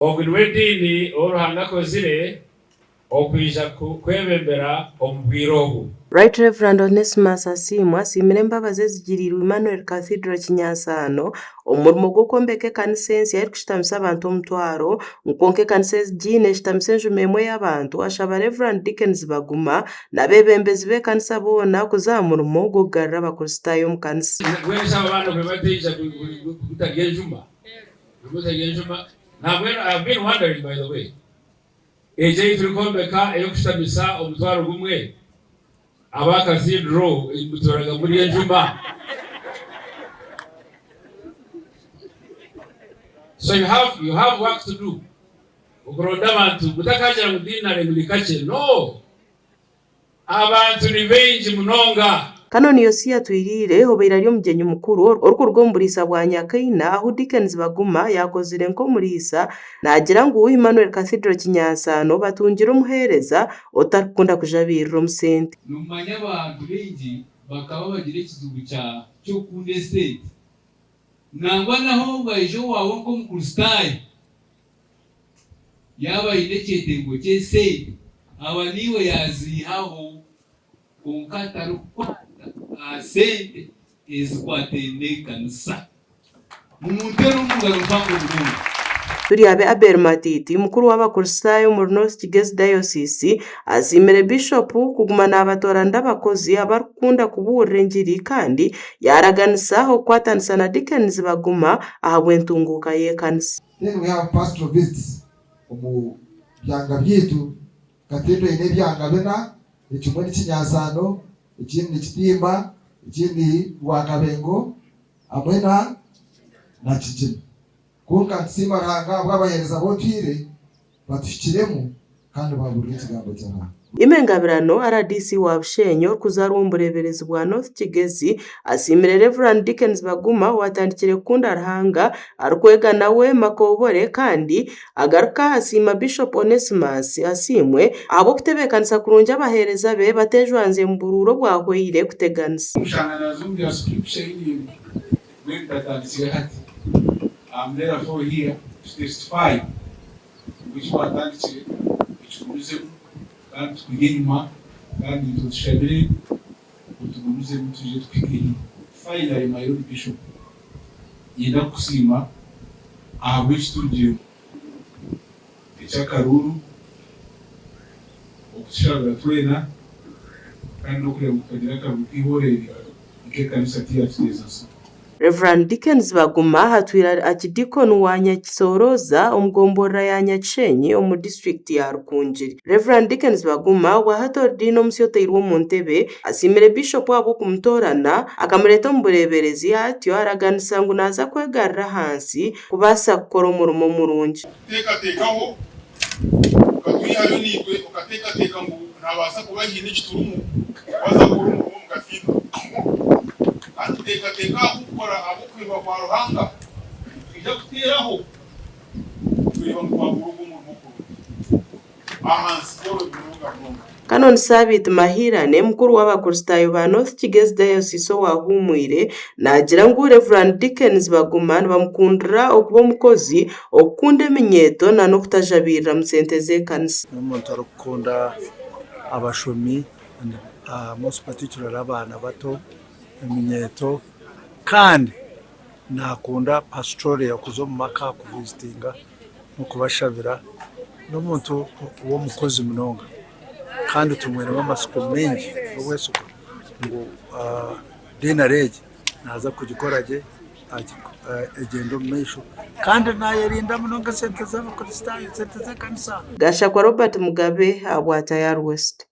Ogu niwe diini ou Ruhanga akozire okwija kwebembera omu bwire obu. Right Rev. Onesmus Asiimwe asiimire embabazi ezigiriirwe Emmanuel Cathedral Kinyansaano omu murimo gw'okwombeka ekanisa ensya erikushutamisa abantu omutwaro kwonka ekanisa egi neshutamisa enjuma emwe y'abantu ashaba Rev. Dickens Baguma n'abeebembezi b'ekanisa boona kuza aha murimo gw'okugarura abakristaayo omu kanisa. Mbwenu shi aba baana bwe bataija kutarya enjuma? Kutarya enjuma? Nambwenu I have been wondering by the way, egyo ei turikwombeka ey'okushutamisa omutwaro gumwe, aba Cathedral muturaga murya enjuma? So you have, you have work to do okuronda abantu, mutakagira ngu deanery ngu ni kakye, no! Abantu ni baingi munonga. Canon Yosia Twiriire obaire ari omugyenyi mukuru orikuruga omu buriisa bwa Nyakaina ahu Dickens Baguma yaakozire nk'omuriisa naagira ngu Emmanuel Cathedral Kinyansaano batungire omuheereza otarikukunda kujabiirira omu sente. Nomanya abantu baingi bakaba bagira ekizibu kya ky'okukunda esente. Nangwa naho obu aija owaawe nk'Omukristaayo, Yaaba aine ekyetengo ky'esente, aba niiwe yaaziihaho, kwonka atarikukwata aha sente ezikwataine n'ekanisa. Mumunteere omu ngaro mpango munonga. Turyabe Abel Matiti, mukuru w'Abakristaayo omuri North Kigezi Diocese, asiimire Bishopu kuguma naabatoranira abakozi abarikukunda kubuurira engiri kandi yaaraganisa okukwatanisa na Dickens Baguma ahabw'entunguuka y'ekanisa. Then we have pastoral visits omu byanga byaitu. Cathedral eine ebyanga bina, ekimwe ni Kinyansaano, ekindi ni Kitimba, ekindi Rwakabengo hamwe na na Kigina. Kwonka nitusiima Ruhanga ahabw'abaheereza abu otwire batuhikiremu kandi baabuurira ekigambo kya Ruhanga. Imwe Ngabirano, rdc wa Bushenyi orikuzaarwa omu bureeberezi bwa North Kigezi asiimire Rev. Dickens Baguma owaatandikire kukunda Ruhanga arikwega nawe Makoobore kandi agaruka asiima Bishop Onesmus Asiimwe ahabw'okutebeekanisa kurungi abaheereza be bateejwanzye mu buruuru obwahweire kuteganisa. Omushana naaza omu bya scripture Union mbwenu tatandikire hati am therefore here to testify ngu eki watandikire okigumizemu kandi tukuri enyima kandi itwe otushabire otugumizemu twije tukuhike haihi. Finally my Lord Bishop niinyenda kukusiima ahabw'ekiturugiremu eky'akaruuru, okutushabira twena kandi n'okureeba ngu tukagira akaruuru k'eihoreere nk'ekanisa tiyatuteeza nsibo. Rev. Dickens Baguma atwire ari Archdeacon wa Nyakisooroza omu gomborora ya Nyakishenyi omu disiturikiti ya Rukungiri. Rev. Dickens Baguma obwahati ori Diini omusya oteirwe omu ntebe, asiimire Bishopu ahabw'okumutoorana akamureeta omu bureeberezi atyo araganisa ngu naaza kwegarura ahansi kubaasa kukora omurimo murungi. Kuteekateekaho, okatwihayo naitwe okateekateeka ngu naabaasa kuba haine eki turimu waaza kukora omurimo omu kafiirwe. Kandi teekateeka aha kukukora ahabw'okuhwerwa kwa Ruhanga, nitwija kuteeraho kureeba ngu twakora ogwo murimo kurungi. Ahansi kyorobi munonga munonga. Canon Sabiiti Mahirane, mukuru w'abakristaayo ba North Kigezi Diocese owahuumwire, naagira ngu Rev. Dickens Baguma nibamukundira okuba omukozi, okukunda eminyeeto na n'okutajabiirira mu sente z'ekanisa. N'omuntu arikukunda abashomi and most particularly abaana bato, eminyeeto kandi nakunda pastoral kuza omu maka kuvizitinga n'okubashabira. N'omuntu w'omukozi munonga kandi tumwinemu amatsiko maingi n'obwesigwa ngu dinari egi naaza kugikora gye egyende omu maisho kandi naayerinda munonga esente z'abakristaayo, esente z'ekanisa. Gashakwa Robert Mugabe ahabwa Tayari West.